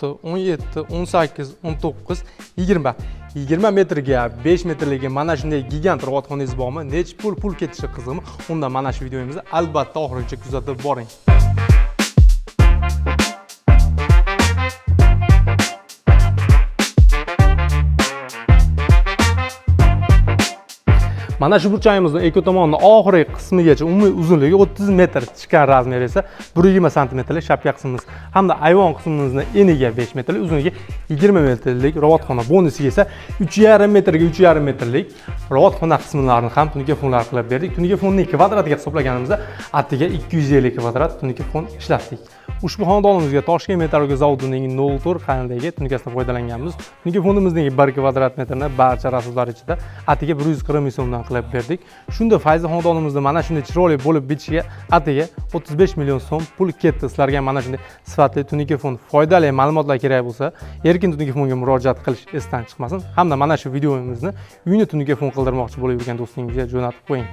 17, 18, 19, 20. 20 metrga 5 metrligi mana shunday gigant ravotxonangiz bormi? Nech pul ketishi qiziqmi? Unda mana shu videomizni albatta oxirigacha kuzatib boring. Mana shu burchagimizni eko tomonni oxirgi qismigacha umumiy uzunligi 30 metr chiqqan, razmeri esa 120 santimetrlik shapka qismimiz hamda ayvon qismimizni eniga 5 metrlik, uzunligi 20 metrlik ravotxona, bonusiga esa 3,5 metrga 3,5 metrlik ravotxona qismlarini ham tunuka fonlar qilib berdik. Tunuka fonning kvadratiga hisoblaganimizda atiga 250 kvadrat tunuka fon ishlatdik. Ushbu xonadonimizga Toshkent metallurgiya zavodining 04 qanidagi tunukasidan foydalanganmiz. Tunuka fondimizning 1 kvadrat metrini barcha rasmlar ichida atiga 140 ming so'mdan qilib berdik. Shunda fayzi xonadonimizda mana shunday chiroyli bo'lib bitishiga atiga 35 million so'm pul ketdi. Sizlarga mana shunday sifatli tunuka fond, foydali ma'lumotlar kerak bo'lsa, erkin tunuka fondga murojaat qilish esdan chiqmasin hamda mana shu videomizni uyini tunuka fond qildirmoqchi bo'lib yurgan do'stingizga jo'natib qo'ying.